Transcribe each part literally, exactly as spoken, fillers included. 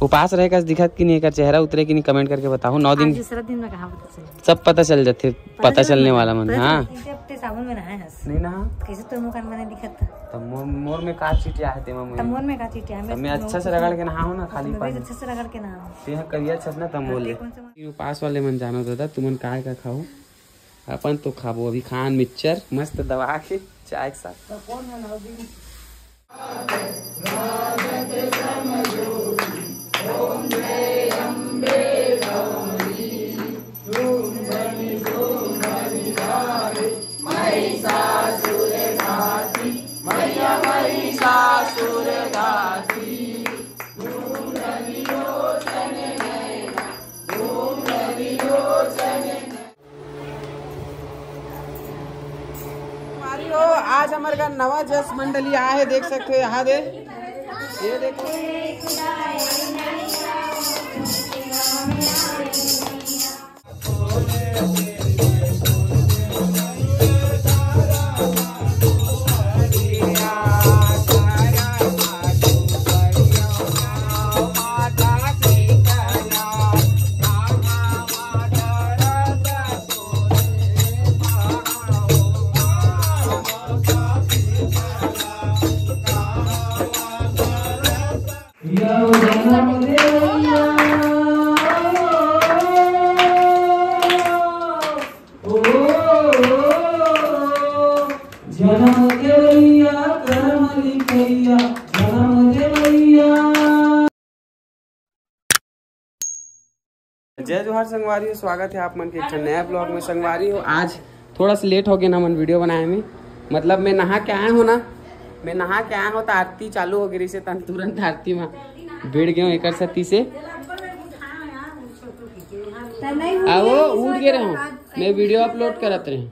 उपास रहे कस दिखत कि नहीं, एकर चेहरा उतरे कि नहीं, कमेंट करके बताहू। नौ दिन आज दूसरा दिन में कहाँ पता चले? सब पता चल जाथे, पता पता चलने वाला मन। हाँ। इतने हफ्ते साबुन में नहाए हस। नहीं नहा। कैसे तो मुँह कान बने दिखत था? तब मोर, मोर में का चिटिया है तेमा? तब मोर में का चिटिया है? तब मैं अच्छा से रगड़ के नहाहूँ ना, खाली पानी। अच्छा से रगड़ के नहा। तेहा करिया छस ना, तब मोर ले। कौन से मोर? ये उपास वाले मन जानो दादा, तुमन काय का खाओ? अपन तो खाबो अभी खान मिक्सचर मस्त दबा के चाय के साथ। संगवारी हो, आज हमर घर नवा जस मंडली आए हे, देख सकते हो यहाँ दे, ये देखो। जनम देवैया, करम लिखैया, जनम देवैया। जय जोहार संगवारी हो, स्वागत है आप मन के एक ठन नया ब्लॉग में। संगवारी हो, आज थोड़ा सा लेट हो गया ना मन वीडियो बनाए में, मतलब मैं नहा के आया हूँ ना, मैं नहा के आया हूँ तो आरती चालू हो गई रहिसे, तन तुरंत आरती में भिड़ गया हूँ एकर सती से। आ वो उठ गए रहे हूँ, मैं वीडियो अपलोड करत रहे हूँ।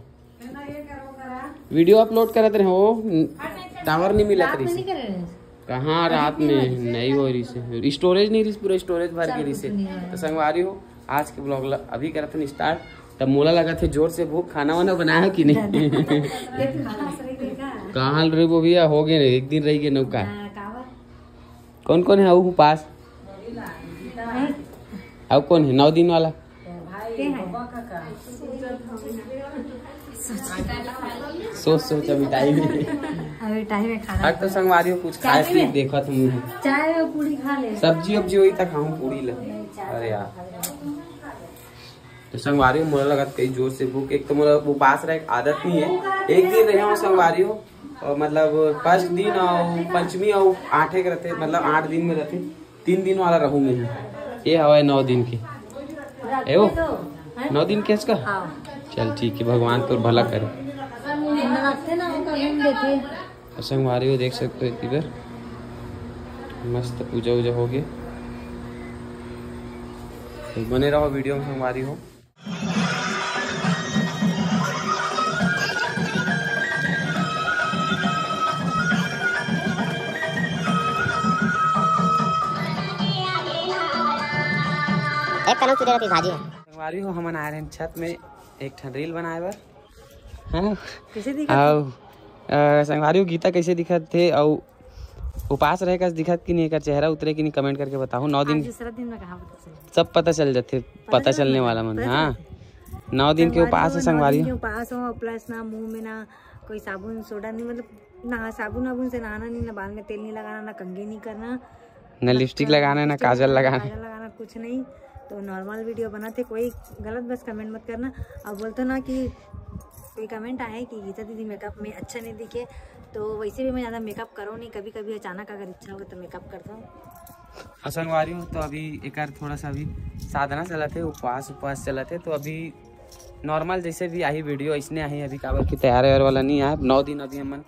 वीडियो अपलोड करत रहे हो, टावर नहीं मिलत रहिस। कहाँ रात में नहीं हो रहिस, स्टोरेज नहीं रहिस, पूरा स्टोरेज भर के रहिस। तो संगवारी हो, आज के ब्लॉग अभी करत हन स्टार्ट। तब मोला लगत हे जोर से भूख, खाना वाना बनाया हो कि नहीं? कहाँ रहिबो भैया, हो गए एक दिन रह गए नौका। कौन कौन है वो पास? अब कौन है नौ दिन वाला? सोच सोच अभी टाइम है। अभी टाइम है खाना। आज तो संगवारी हो कुछ खाए पी देखत हूँ। चाय और पूरी खा ले। सब्जी उब्जी होई तक हम पूरी ले। अरे यार। तो संगवारी हो, मोला लगत कई जोर से भूख, एक तो मोला उपास रहे आदत नहीं है, एक दिन रहे हो संगवारी हो, और मतलब फर्स्ट दिन और पंचमी और आठे के रहते, मतलब आठ दिन में रहते, तीन दिन वाला रहूँ मैं। ये हवाए नौ दिन के। ए ओ, नौ दिन के इसका? हाँ। चल ठीक है, भगवान तोर भला करे। तो संगवारी हो, देख सकते हो इधर मस्त पूजा वूजा हो गया। तो बने रहो वीडियो में संगवारी हो। एक कनक की दे रही भाजी है। संगवारी हो, हमन आए रहे छत में एक ठन रील बनाए बर, है ना? कैसे दिखत हे? अउ, अ, संगवारी हो, गीता कैसे दिखत हे अउ उपास रहे कस दिखत कि नहीं, एकर चेहरा उतरे कि नहीं, कमेंट करके बताहू। नौ दिन आज दूसरा दिन में कहाँ पता चले? सब पता चल जाथे, पता पता चलने वाला मन। हाँ, नौ दिन के उपास है संगवारी हो। उपास हो, प्लस ना मुंह में ना कोई साबुन सोडा नहीं, मतलब ना साबुन वाबुन से नहाना नहीं, ना बाल में तेल नहीं लगाना, ना कंघी नहीं करना, ना लिपस्टिक लगाना है, ना काजल लगाना है। काजल लगाना, कुछ नहीं। तो नॉर्मल वीडियो बनाथे, कोई गलत बस कमेंट मत करना। अब बोलते ना कि कोई कमेंट आए कि गीता दीदी मेकअप में अच्छा नहीं दिखे, तो वैसे भी मैं ज़्यादा मेकअप करो नहीं, कभी कभी अचानक अगर इच्छा होगा तो मेकअप करता हूँ। अउ संगवारी हो, तो अभी एकर थोड़ा सा अभी साधना चलत हे, उपवास उपवास चलत हे, तो अभी नॉर्मल जैसे भी आही वीडियो, इसने आही, अभी काबर की तैयार वैयार वाला नहीं आए। नौ दिन अभी हमन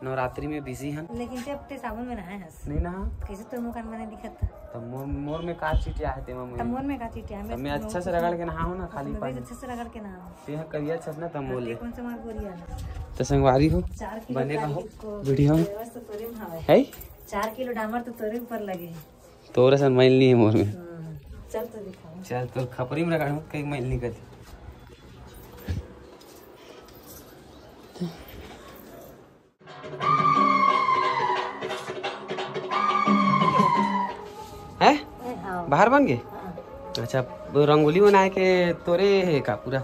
नवरात्रि में बिजी हन। लेकिन जब ते साबुन में नहाए हस। नहीं नहा। कैसे तो मुंह कान बने दिखत था? तब मोर, मोर में का चिटिया है तेमा? तब मोर में का चिटिया है? तब मैं अच्छा से रगड़ के नहाहूँ ना, खाली पानी। अच्छा से रगड़ के नहा। तेहा करिया छस ना, तब मोर ले। कौन से मार गोरिया? तो संगवारी हो, बने रहो वीडियो में। है? चार किलो डामर तो तोरे ऊपर लगे। तोरे सन मैल नहीं है मोर में। चल तो दिखाओ। चल, तोर खपरी में रगड़, कहीं मैल नहीं करती। हैं? बाहर बन गे? अच्छा, वो रंगोली बनाए के तोरे हे का पूरा?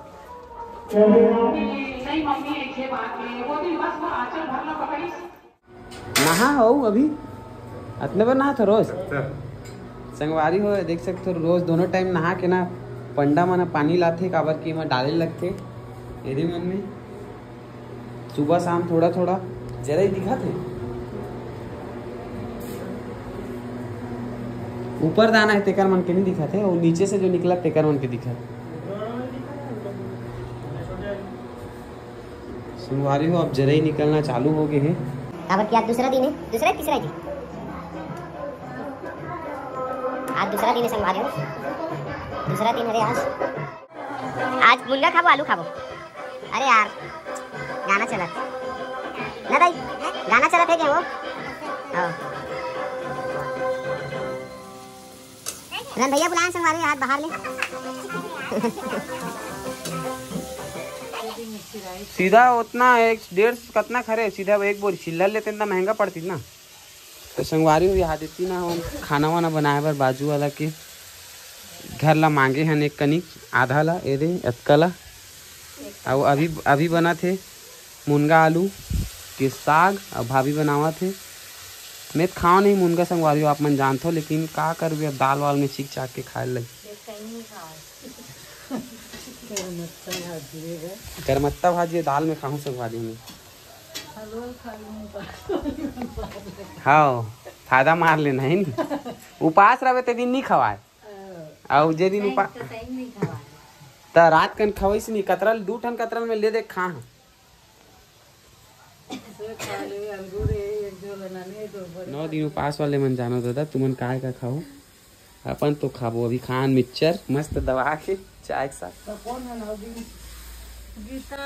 नहा हो अभी? अतने बर नहा था रोज? संगवारी हो, देख सकते हो, रोज दोनों टाइम नहा के ना पंडा मन पानी लाथे, काबर कि एमा डाले लगथे एदे मन में। सुबह शाम थोड़ा थोड़ा जरई दिखत हे। ऊपर दाना हे, तेकर मन के नहीं दिखत हे, और नीचे से जो निकला, तेकर मन के दिखत। संगवारी हो, अब जरई निकलना चालू हो गए हे। काबर कि आज दूसरा दिन हे, दूसरा, तीसरा जी, आज दूसरा दिन हे संगवारी हो, दूसरा दिन हे रे आज। आज मुनगा खाबो, आलू खाबो। अरे यार, गाना चलत ना दाई, गाना चलत हे क्या वो? हाँ। रंधैया बुलाए संगवारी, हाथ बाहर ले। सीधा उतना एक डेढ़ सौ कतना खरे, सीधा एक बोरी छिल्लर लेते ना, महंगा पड़ती ना। तो संगवारी हो, यहाँ देती ना, हम खाना वाना बनाए बर बाजू वाला के घर ला मांगे हन एक कनिक, आधा ला, ए दे, अतका ला। अउ अभी, अभी बनत हे मुनगा आलू के साग, अउ भाभी बनावत हे। मैं तो खाओ नहीं मुनगा संगवारी हो, आप मन जानथो, लेकिन का करबे, अब दाल वाल में चीख चाख के खाए लगी। करमत्ता भाजी रे। करमत्ता भाजी दाल में खाहूँ संगवारी में। हाँ, फायदा मार लेना है नी। उपास रहबे ते दिन नहीं खवाए। अउ जे दिन उपास, त रात कन खवइस नहीं, कतरल, दू ठन कतरल में ले दे खा। नौ दिन उपास वाले मन जानो दादा, तुमन काय का खाओ। अपन तो खाबो अभी खान मिक्सचर मस्त दबा के चाय के साथ। तो कौन है नौ दिन? गीता।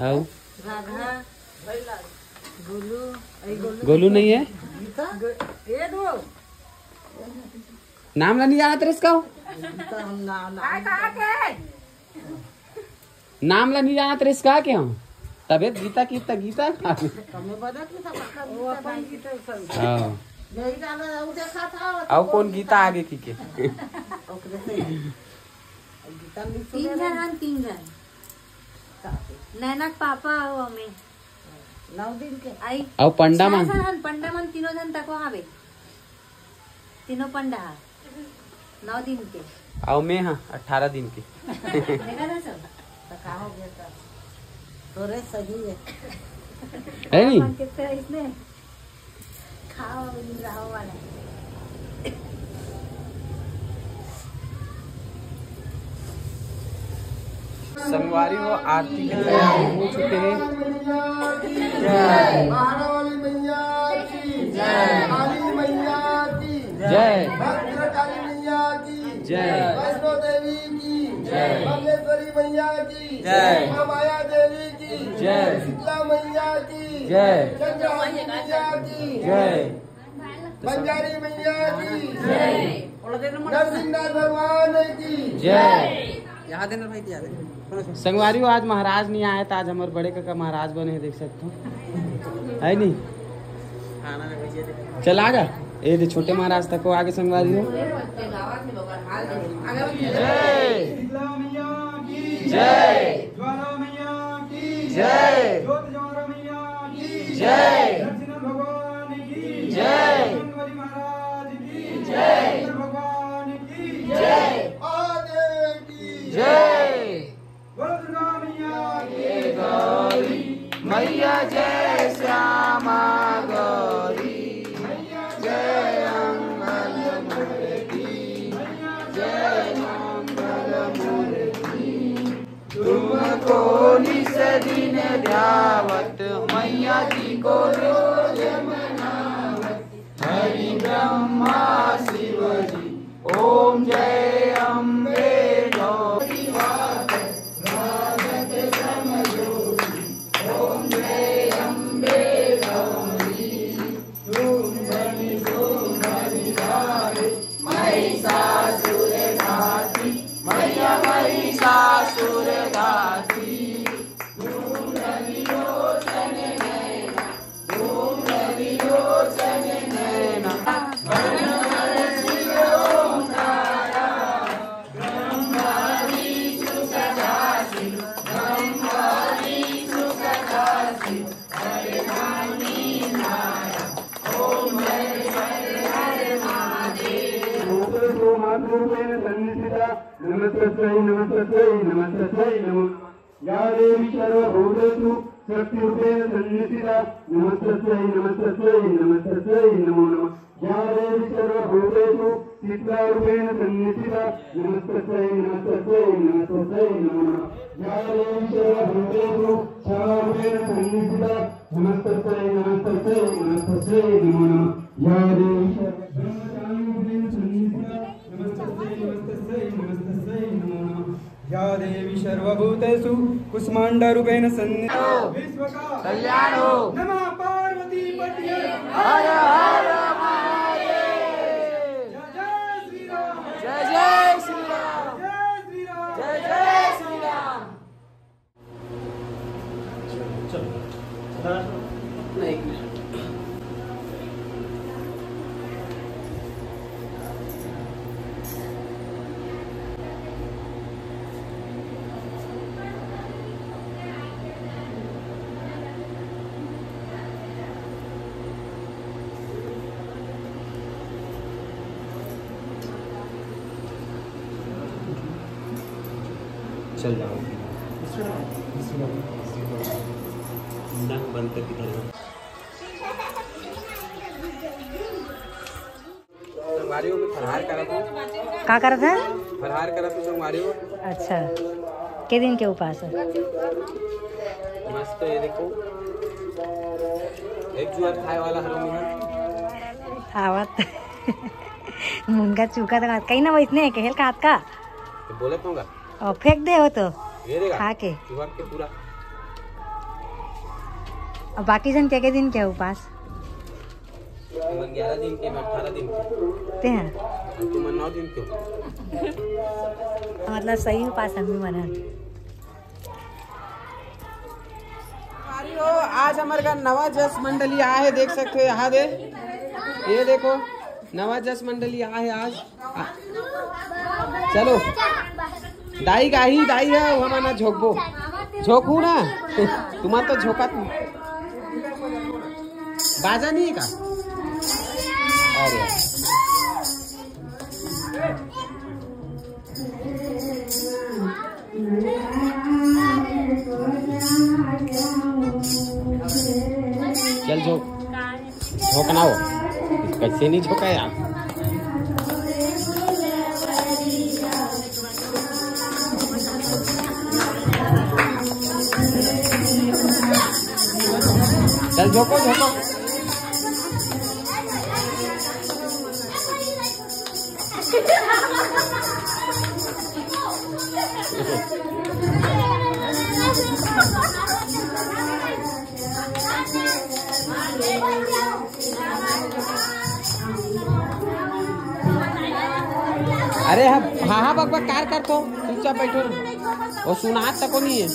आओ। राधा। गोलू। गोलू नहीं है? गीता। ये दो। नाम ला नहीं जानत रहिस का? गीता हम ना, ना। नाम ला नहीं जानत रहिस का के हम? तबे गीता की त गीता। हमें बदल के था पक्का वो गीता अपन नहीं। गीता संग। हाँ। यही गाना वो देखा था, वो अउ तो कौन गीता आगे की के? ओकरे से। गीता नहीं तीन सुने जन ना। हन, तीन जन। का? नैना के पापा हो हमें। नौ दिन के। आई। अउ पंडा चार मन। जन हन, पंडा मन तीनों जन तको हावे। तीनों पंडा हा, नौ दिन के। अउ मैं हा अठारह दिन के। देखा था सब? तो का हो गया तब? तोरे सही है। है नी? मन के तो इसने खाओ, रहो वाला। संगवारी हो, आरती के तैयारी हो चुके हैं। जय। महारानी मैया की जय। काली मैया की जय। भद्रकाली मैया की जय। वैष्णो देवी की जय। बमलेश्वरी मैया की जय। महामाया देवी की जय। शीतला मैया की जय। चंद्रहारी मैया की जय। बंजारी मैया की जय। नरसिंहनाथ भगवान की जय। यहाँ देना भाई, दिया दे। संगवारी हो, आज महाराज नहीं आया था, आज हमारे बड़े काका महाराज बने हैं, देख सकते हो, है नहीं? चला गया। ए दे छोटे महाराज तक को आगे संगवारी हो। जय। जय। ज्वाला मैया की जय। ज्योत ज्वाला मैया की जय। दक्षिण भगवान की जय। बजरंगबली महाराज की जय। शंकर भगवान की जय। महादेव की जय। बोलो दुर्गा मैया की। गौरी मैया जय, श्यामा गौरी मैया जय, मंगल मूर्ति मैया जय, मंगल मूर्ति। तुमको निस दिन ध्यावत, मैया जी को रोज मनावत, हरि ब्रह्मा शिव जी। ओम जय अम्बे गौरी। मातृरूपेण सन्निस्थिता, नमस्तस्यै नमस्तस्यै नमस्तस्यै नमो नमः। या देवी सर्वभूतेषु शक्तिरूपेण सन्निस्थिता, नमस्तस्यै नमस्तस्यै नमस्तस्यै नमो नमः। या देवी सर्वभूतेषु शीतलारूपेण सन्निस्थिता, नमस्तस्यै नमस्तस्यै नमस्तस्यै नमो नमः। या देवी सर्वभूतेषु क्षमारूपेण सन्निस्थिता, नमस्तस्यै नमस्तस्यै नमस्तस्यै नमो नमः। या देवी सर्वब्रह्मचारिणीरूपेण सन्निस्थिता, नमस्तस्यै नमस्तस्यै नमस्तस्यै नमो नमः। या देवी सर्वभूतेषु कुष्माण्डारूपेण सन्निस्थिता, विश्व का कल्याण हो। नमः पार्वती पति हर हर महादेव। जय जय श्री राम। जय जय श्री राम। जय जय श्री राम। जय जय श्री राम। चलो। नहीं, एक मिनट। चल जाओ। ना बंद कर, किधर है? संगवारी हो, मैं फरहार करत हूँ। का करत है? फरहार करत हूँ संगवारी हो। अच्छा, के दिन के उपास है? मस्त, ये देखो, एक जुआर खाए वाला हरो मैं। आवत। मुनगा चूका तो कहीं ना वैसने है, कहल का हाथ का? तो बोलत हूँ का? और फेंक दे हो तो। ये देखा, खा के। जुआर के पूरा। और बाकी जन के, के दिन के उपास? तुमन ग्यारह दिन के, मैं अठारह दिन के। ते हैं? तुमन नौ दिन के। मतलब सही उपास हम भी मनन। अरे हो, आज हमर घर नवा जस मंडली आए है, देख सकते हो यहाँ दे, ये देखो नवा जस मंडली आए है आज। आ, चलो, दाई गाही, दाई है, वो हमारा झोंकबो, झोंकू ना, तुम्हारा तो झोंका तू। बाजा नहीं है का? अरे। चल झोंक, झोंकना हो। कैसे नहीं झोंका यार? चल झोंको, झोंको। अरे हाँ, हाँ, हाँ, बकबक कार कर तो, चुपचाप बैठो ना। वो सुनात तको नहीं है।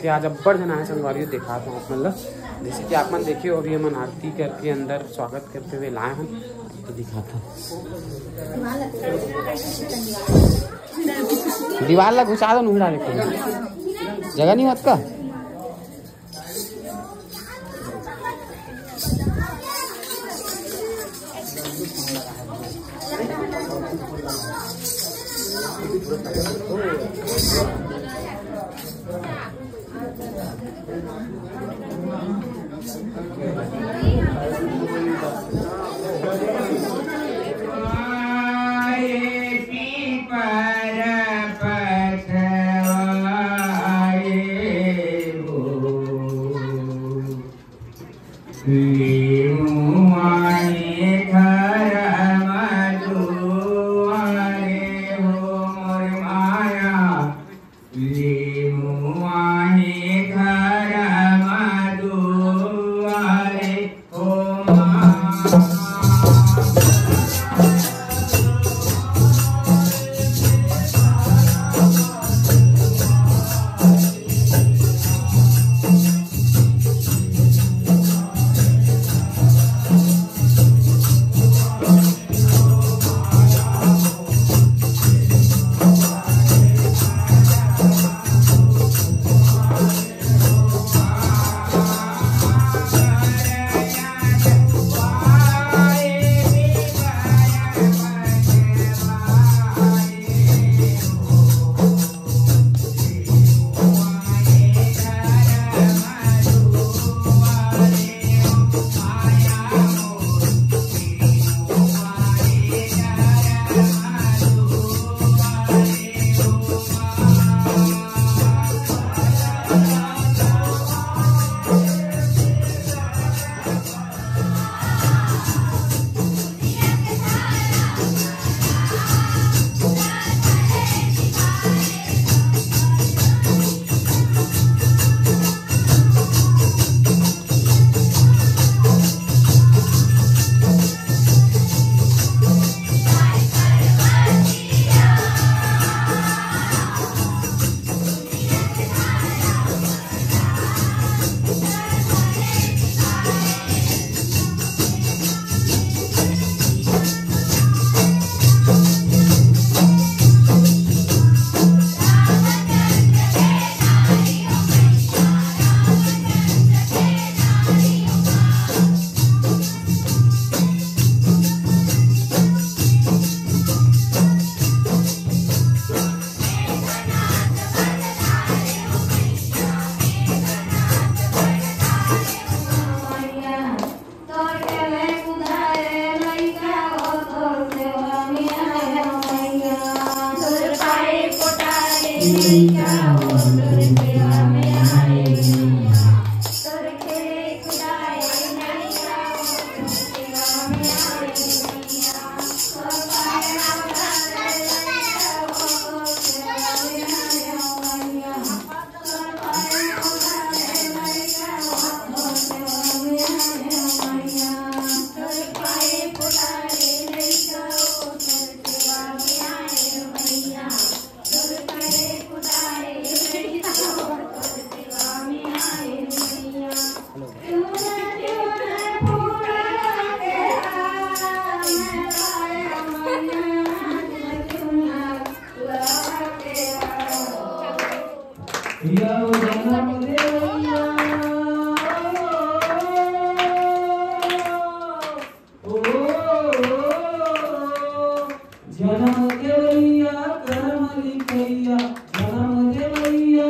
आज अब्बड़ झन आए संगवारी हो, दिखात हूँ आप मन ला। जैसे कि आप मन देखे हो, अभी हमन आरती करके अंदर स्वागत करते हुए लाए हन, तो दिखात हूँ। दीवार ला घुसा दो, नुहरा लेके जगह नहीं होत का। जनम देवैया, करम लिखैया, जनम देवैया।